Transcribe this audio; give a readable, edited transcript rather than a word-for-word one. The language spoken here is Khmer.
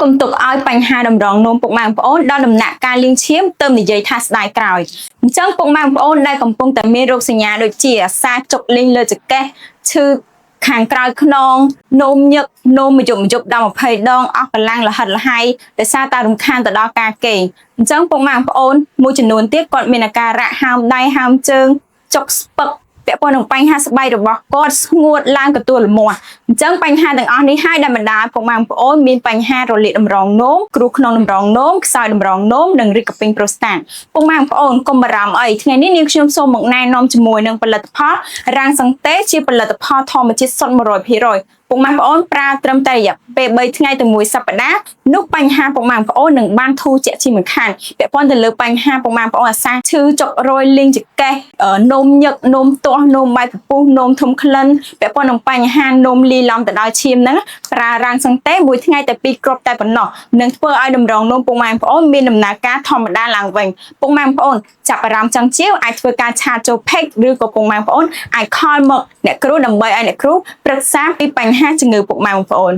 កុំទុកឲ្យបញ្ហាតម្រងនោមពុកម៉ែបងប្អូនដល់ដំណាក់កាលលាងឈាមទៅនិយាយថាស្ដាយក្រោយអញ្ចឹងពុកម៉ែបងប្អូនដែលកំពុងតែមានរោគសញ្ញាដូចជាអាសាចុកលីងលើចង្កេះឈឺខាងក្រោយខ្នងនោមញឹកនោមមយប់មយប់ដល់20ដងអស់កម្លាំងលហិតលហៃដោយសារតែរំខានទៅដល់ការគេងអញ្ចឹងពុកម៉ែបងប្អូនមួយចំនួនទៀតគាត់មានអាការៈហើមដៃហើមជើងចុកស្ពឹកពាក់ព័ន្ធនឹងបញ្ហាស្បែករបស់គាត់ស្ងួតឡើងកទួលលាស់អញ្ចឹងបញ្ហាទាំងអស់នេះហើយដែលបណ្ដាលពុកម៉ែបងប្អូនមានបញ្ហារលាកតម្រងនោមគ្រោះក្នុងតម្រងនោមខ្សោយតម្រងនោមនិងរីកកពេញប្រូស្តាតពុកម៉ែបងប្អូនកុំបារម្ភអីថ្ងៃនេះនាងខ្ញុំសូមមកណែនាំជាមួយនឹងផលិតផលរាំងសង្តេជាផលិតផលធម្មជាតិសុទ្ធ100%ពុកម៉ែបងប្អូនប្រើត្រឹមតែរយៈពេល3ថ្ងៃទៅ1សប្តាហ៍នោះបញ្ហាពុកម៉ែបងប្អូននឹងបានធូរជាក់ជាមិនខានពាក់ព័ន្ធទៅលើបញ្ហាពុកម៉ែបងប្អូនអាសាឈឺចុករយលីងចង្កេះនោមញឹកនោមទាស់នោមបាយពពុះនោមធំក្លិនពាក់ព័ន្ធនឹងបញ្ហានោមលីឡំទៅដល់ឈាមហ្នឹងប្រើរាំងសង្តេមួយថ្ងៃតែ2គ្រាប់តែប៉ុណ្ណោះនឹងធ្វើឲ្យតម្រងនោមពុកម៉ែបងប្អូនមានដំណើរការធម្មតាឡើងវិញពុកម៉ែបងប្អូនចាប់អារម្មណ៍ចង់ជាវអាចធ្វើការ chat ចូល page ឬក៏ពុកម៉ែបងប្អូនអាច call មកអ្នកគ្រូដើម្បីឲ្យអ្នកគ្រូប្រឹក្សាពីបញ្ហាជំងឺពុកម៉ែបងប្អូន។